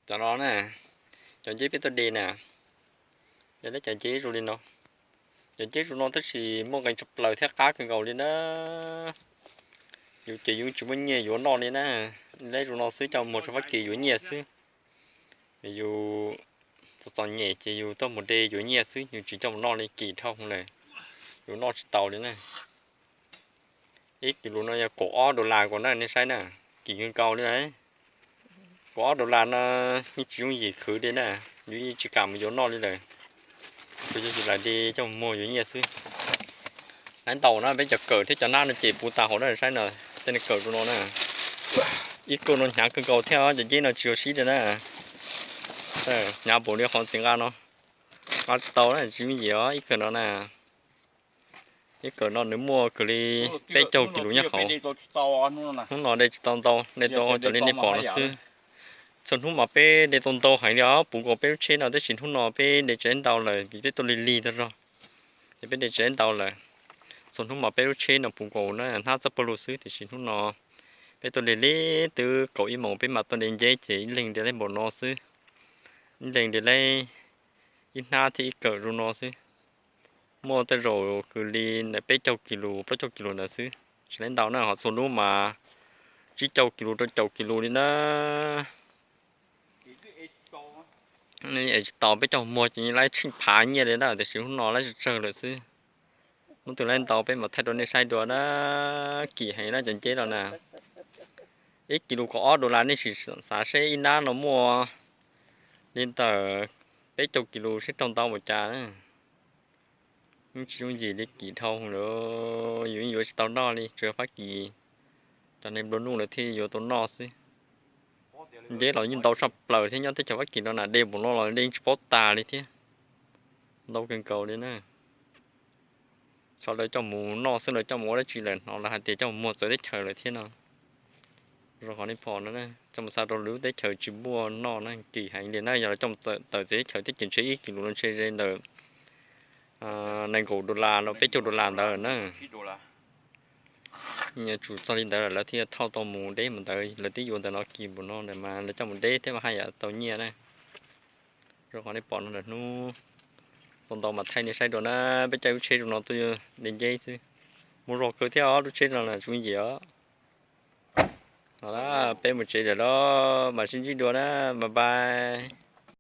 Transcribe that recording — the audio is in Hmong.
Cov no na, cov nceb peb tuaj de na, yog lawv cov nceb zoo li no. Cov nceb zoo no tab sis muaj nqi tshaj plaws thiab qab kawg nkaus li na. Yus ces yus tsis muaj nyiaj yuav noj li na. Lawv zoo no xwb coj mus rau Fab Kis yuav nyiaj xwb. Yus txom txom nyem ces yus tuaj mus de yuav nyiaj xwb, yus tsis coj mus noj li, kim dhau lawm, yus noj tsis tau li na. Ib kis lus no yog kaum ob dollar nkaus na, nej saib na, kim kawg nkaus li. Kaum ob dollar no yeej tsis yooj yim khwv li na, yus yeej tsis kam mus yuav noj li lawm. Tsuas yog yus lam de coj mus muag yuav nyiaj xwb. Lawv ntaus na, peb cov kawm thiab cov hnab no ces puv tas hauv na, saib na, tej no kawm rau no na. Ib kauj no hnyav kawg nkaus thiab, cov nceb no tsis yog sib li na. Hnyav npaum li qhov txiv nqa no, nqa tsis tau na, tsis yooj yim os, ib kawm no na. Ib kawm no nws muaj kwv li peb caug kis lus nyob hauv. Hnub no de tsis tau ntau, de tau cov li nej pom no xwb. Txhua hnub mas peb de tau ntau heev li os, puv nkaus peb lub tsheb no, tab sis hnub no peb de tsis ntau lawm vim peb tuaj lig lig tag zog, ces peb de tsis ntau lawm. Txhua hnub mas peb lub tsheb no puv nkaus na, hnab txoj pawg lug xwb, tiam sis hnub no peb tuaj lig lig twb kaum ib moos peb mam tuaj de nceb ces ib leeg de lawm npaum no xwb. Ib leeg de lawm ib hnab thiab ib kawm zoo no xwb. Muaj tej zaum kwv li ntawm peb caug kis lus plaub caug kis lus ntawd xwb, tsis lawm ntau na, ho txhua hnub mas tsib caug kis lus rau caum kis lus li na. Es tsis tau, peb coj muag ces yeej lawv tsheej phav nyiaj li na, tiam sis hnub no lawv tsawg tsawg lawm xwb. Hnub twg lawv ntau peb mam thaij rau nej saib dua na. Kim heev na cov nceb no na. Ib kis lus kaum ob dollar, nej sim xav seb ib hnab no muaj li ntawm peb caug kis lus seb raug ntau npaum cas na. Yeej tsis yooj yim li, kim dhau lawm, yus yeej yuav tsis tau noj li, tsuas yog Fab Kis cov neeg nplua nuj lawv thiaj yuav tau noj xwb. Nceb los yeej ntau tshaj plaws thiab, nyob teb chaws Fab Kis no na de npaum no los de yeej tsis paub tas li thiab. Ntau kawg nkaus li na. Xyov lawv coj mus noj xwb los coj mus ua dab tsi lawm, hnov lawv hais tias coj mus muag txawv teb chaws lawm thiab no. Zoo qhov nej pom no, coj mus xa rau lwm lub teb chaws tsis muaj noj na, kim heev li na. Yog lawv coj mus txawm tawm txawv teb chaws thiab ces ntshe ib kis lus no ntshe ze ntawm nees nkaum dollar los peb caug dollar ntawd na. Yuav tsum txog li ntawd lawm lawv thiaj thauj tau mus deb mus ntawd, lawv twb yuav ntawm no kis npaum no ntawd mas lawv coj mus deb thiab mas haj yam tau nyiaj na. Zoo qhov nej pom no lawm, hnub tau ntau mas thaij nej saib dua na. Peb caij lub tsheb zoo no tuaj de nceb xwb, muaj zog kawg thiab os, lub tsheb no na tsis yooj yim os. No na, peb mus tsev lawm los mam sib ntsib dua na, bye bye.